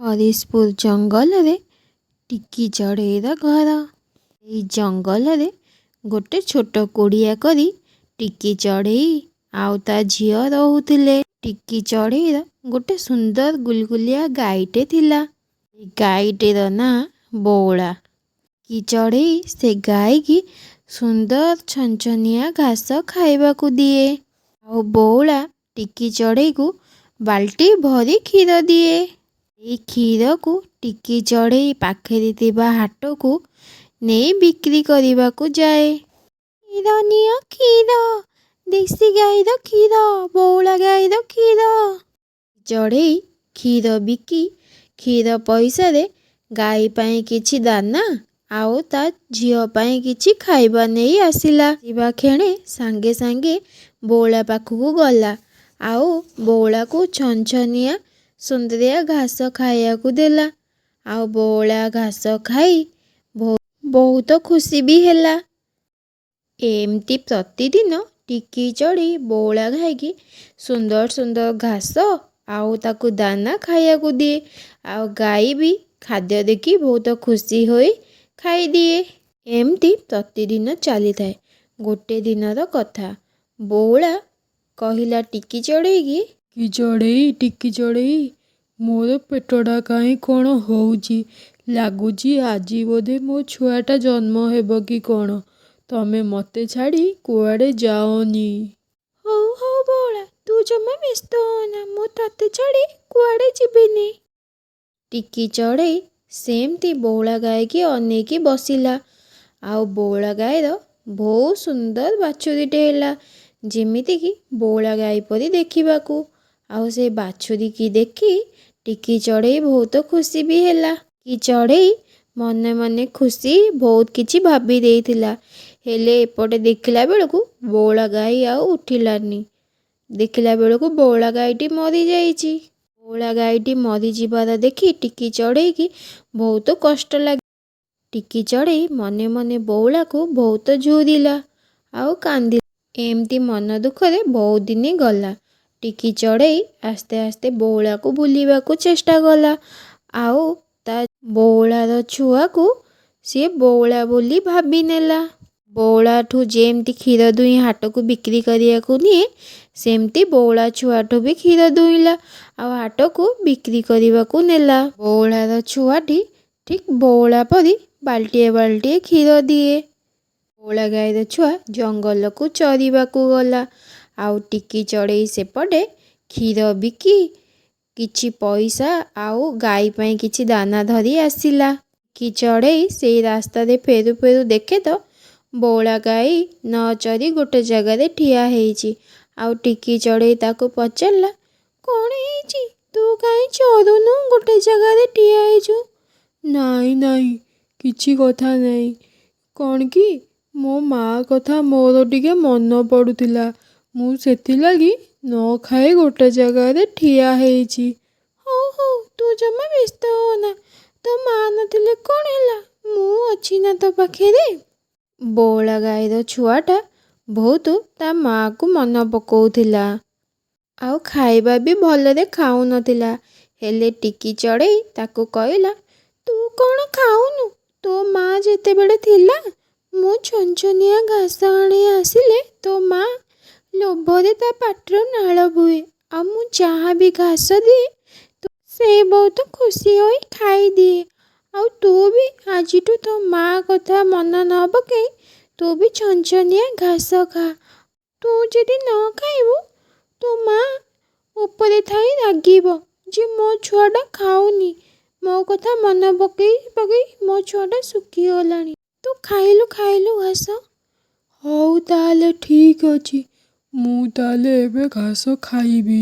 ହରିଶପୁର ଜଙ୍ଗଲରେ ଟିକି ଚଢ଼େଇର ଘର। ଏଇ ଜଙ୍ଗଲରେ ଗୋଟେ ଛୋଟ କୁଡ଼ିଆ କରି ଟିକି ଚଢ଼େଇ ଆଉ ତା ଝିଅ ରହୁଥିଲେ। ଟିକି ଚଢ଼େଇର ଗୋଟେ ସୁନ୍ଦର ଗୁଲଗୁଲିଆ ଗାଈଟେ ଥିଲା। ଗାଈଟିର ନାଁ ବଉଳା। ଟିକି ଚଢ଼େଇ ସେ ଗାଈକି ସୁନ୍ଦର ଛନଛନିଆ ଘାସ ଖାଇବାକୁ ଦିଏ, ଆଉ ବଉଳା ଟିକି ଚଢ଼େଇକୁ ବାଲ୍ଟି ଭରି କ୍ଷୀର ଦିଏ। ଏଇ କ୍ଷୀରକୁ ଟିକି ଚଢ଼େଇ ପାଖରେ ଥିବା ହାଟକୁ ନେଇ ବିକ୍ରି କରିବାକୁ ଯାଏ। କ୍ଷୀର ନିଅ କ୍ଷୀର, ଦେଶୀ ଗାଈର କ୍ଷୀର, ବଉଳା ଗାଈର କ୍ଷୀର। ଚଢ଼େଇ କ୍ଷୀର ବିକି କ୍ଷୀର ପଇସାରେ ଗାଈ ପାଇଁ କିଛି ଦାନା ଆଉ ତା ଝିଅ ପାଇଁ କିଛି ଖାଇବା ନେଇ ଆସିଲା। ଆସିବା କ୍ଷଣେ ସାଙ୍ଗେ ସାଙ୍ଗେ ବଉଳା ପାଖକୁ ଗଲା, ଆଉ ବଉଳାକୁ ଛନଛନିଆ ସୁନ୍ଦରିଆ ଘାସ ଖାଇବାକୁ ଦେଲା। ଆଉ ବଉଳା ଘାସ ଖାଇ ବହୁତ ଖୁସି ବି ହେଲା। ଏମିତି ପ୍ରତିଦିନ ଟିକି ଚଢ଼େଇ ବଉଳା ଗାଈକି ସୁନ୍ଦର ସୁନ୍ଦର ଘାସ ଆଉ ତାକୁ ଦାନା ଖାଇବାକୁ ଦିଏ, ଆଉ ଗାଈ ବି ଖାଦ୍ୟ ଦେଖି ବହୁତ ଖୁସି ହୋଇ ଖାଇଦିଏ। ଏମିତି ପ୍ରତିଦିନ ଚାଲିଥାଏ। ଗୋଟେ ଦିନର କଥା, ବଉଳା କହିଲା ଟିକି ଚଢ଼େଇକି, ଟିକି ଚଢ଼େଇ, ଟିକି ଚଢ଼େଇ, ମୋର ପେଟଟା କାହିଁ କ'ଣ ହେଉଛି। ଲାଗୁଛି ଆଜି ବୋଧେ ମୋ ଛୁଆଟା ଜନ୍ମ ହେବ କି କ'ଣ। ତମେ ମୋତେ ଛାଡ଼ି କୁଆଡ଼େ ଯାଅନି। ହଉ ହଉ ବଉଳା, ତୁ ଜମା ବ୍ୟସ୍ତ ହଅନା, ମୁଁ ତତେ ଛାଡ଼ି କୁଆଡ଼େ ଯିବିନି। ଟିକି ଚଢ଼େଇ ସେମିତି ବଉଳା ଗାଈକି ଅନେଇକି ବସିଲା, ଆଉ ବଉଳା ଗାଈର ବହୁତ ସୁନ୍ଦର ବାଛୁରୀଟେ ହେଲା, ଯେମିତିକି ବଉଳା ଗାଈ ପରି ଦେଖିବାକୁ। ଆଉ ସେ ବାଛୁରୀକି ଦେଖି ଟିକି ଚଢ଼େଇ ବହୁତ ଖୁସି ବି ହେଲା। ଟିକି ଚଢ଼େଇ ମନେ ମନେ ଖୁସି ବହୁତ କିଛି ଭାବି ଦେଇଥିଲା। ହେଲେ ଏପଟେ ଦେଖିଲା ବେଳକୁ ବଉଳା ଗାଈ ଆଉ ଉଠିଲାନି। ଦେଖିଲା ବେଳକୁ ବଉଳା ଗାଈଟି ମରିଯାଇଛି। ବଉଳା ଗାଈଟି ମରିଯିବାର ଦେଖି ଟିକି ଚଢ଼େଇକି ବହୁତ କଷ୍ଟ ଲାଗେ। ଟିକି ଚଢ଼େଇ ମନେ ମନେ ବଉଳାକୁ ବହୁତ ଝୁରିଲା ଆଉ କାନ୍ଦିଲା। ଏମିତି ମନ ଦୁଃଖରେ ବହୁତ ଦିନ ଗଲା। ଟିକି ଚଢ଼େଇ ଆସ୍ତେ ଆସ୍ତେ ବଉଳାକୁ ଭୁଲିବାକୁ ଚେଷ୍ଟା କଲା, ଆଉ ତା ବଉଳାର ଛୁଆକୁ ସିଏ ବଉଳା ବୋଲି ଭାବିନେଲା। ବଉଳାଠୁ ଯେମିତି କ୍ଷୀର ଦୁହିଁ ହାଟକୁ ବିକ୍ରି କରିବାକୁ ନିଏ, ସେମିତି ବଉଳା ଛୁଆଠୁ ବି କ୍ଷୀର ଦୁହିଁଲା ଆଉ ହାଟକୁ ବିକ୍ରି କରିବାକୁ ନେଲା। ବଉଳାର ଛୁଆଟି ଠିକ୍ ବଉଳା ପରି ବାଲ୍ଟିଏ ବାଲ୍ଟିଏ କ୍ଷୀର ଦିଏ। ବଉଳା ଗାଈର ଛୁଆ ଜଙ୍ଗଲକୁ ଚରିବାକୁ ଗଲା, ଆଉ ଟିକି ଚଢ଼େଇ ସେପଟେ କ୍ଷୀର ବିକି କିଛି ପଇସା ଆଉ ଗାଈ ପାଇଁ କିଛି ଦାନା ଧରି ଆସିଲା। ଟିକି ଚଢ଼େଇ ସେଇ ରାସ୍ତାରେ ଫେରୁ ଫେରୁ ଦେଖେ ତ ବଉଳା ଗାଈ ନ ଚରି ଗୋଟେ ଜାଗାରେ ଠିଆ ହେଇଛି। ଆଉ ଟିକି ଚଢ଼େଇ ତାକୁ ପଚାରିଲା, କ'ଣ ହେଇଛି, ତୁ କାହିଁ ଚରୁନୁ, ଗୋଟେ ଜାଗାରେ ଠିଆ ହେଇଛୁ? ନାଇଁ ନାଇଁ, କିଛି କଥା ନାଇଁ। କ'ଣ କି, ମୋ ମା' କଥା ମୋର ଟିକେ ମନେ ପଡ଼ୁଥିଲା। ମୁଁ ସେଥିଲାଗି ନ ଖାଇ ଗୋଟେ ଜାଗାରେ ଠିଆ ହେଇଛି। ହଉ ହଉ, ତୁ ଜମା ବ୍ୟସ୍ତ ହଅନା। ତୋ ମା' ନଥିଲେ କ'ଣ ହେଲା, ମୁଁ ଅଛି ନା ତୋ ପାଖରେ। ବଉଳା ଗାଈର ଛୁଆଟା ବହୁତ ତା ମା'କୁ ମନେ ପକଉଥିଲା, ଆଉ ଖାଇବା ବି ଭଲରେ ଖାଉନଥିଲା। ହେଲେ ଟିକି ଚଢ଼େଇ ତାକୁ କହିଲା, ତୁ କ'ଣ ଖାଉନୁ? ତୋ ମା' ଯେତେବେଳେ ଥିଲା, ମୁଁ ଛନଛନିଆ ଘାସ ଆଣି ଆସିଲେ ତୋ ମା' ଲୋଭରେ ତା ପାଟିରୁ ନାଳ ବୋହେ, ଆଉ ମୁଁ ଯାହା ବି ଘାସ ଦିଏ ସେ ବହୁତ ଖୁସି ହୋଇ ଖାଇଦିଏ। ଆଉ ତୁ ବି ଆଜିଠୁ ତୋ ମା' କଥା ମନେ ନ ପକାଇ ତୁ ବି ଛନଛନିଆ ଘାସ ଖା। ତୁ ଯଦି ନ ଖାଇବୁ, ତୋ ମା' ଉପରେ ଥାଇ ରାଗିବ ଯେ ମୋ ଛୁଆଟା ଖାଉନି, ମୋ କଥା ମନେ ପକାଇ ପକାଇ ମୋ ଛୁଆଟା ଶୁଖିଗଲାଣି। ତୁ ଖାଇଲୁ ଖାଇଲୁ ଘାସ। ହଉ ତାହେଲେ ଠିକ୍ ଅଛି, ମୁଁ ତାହେଲେ ଏବେ ଘାସ ଖାଇବି।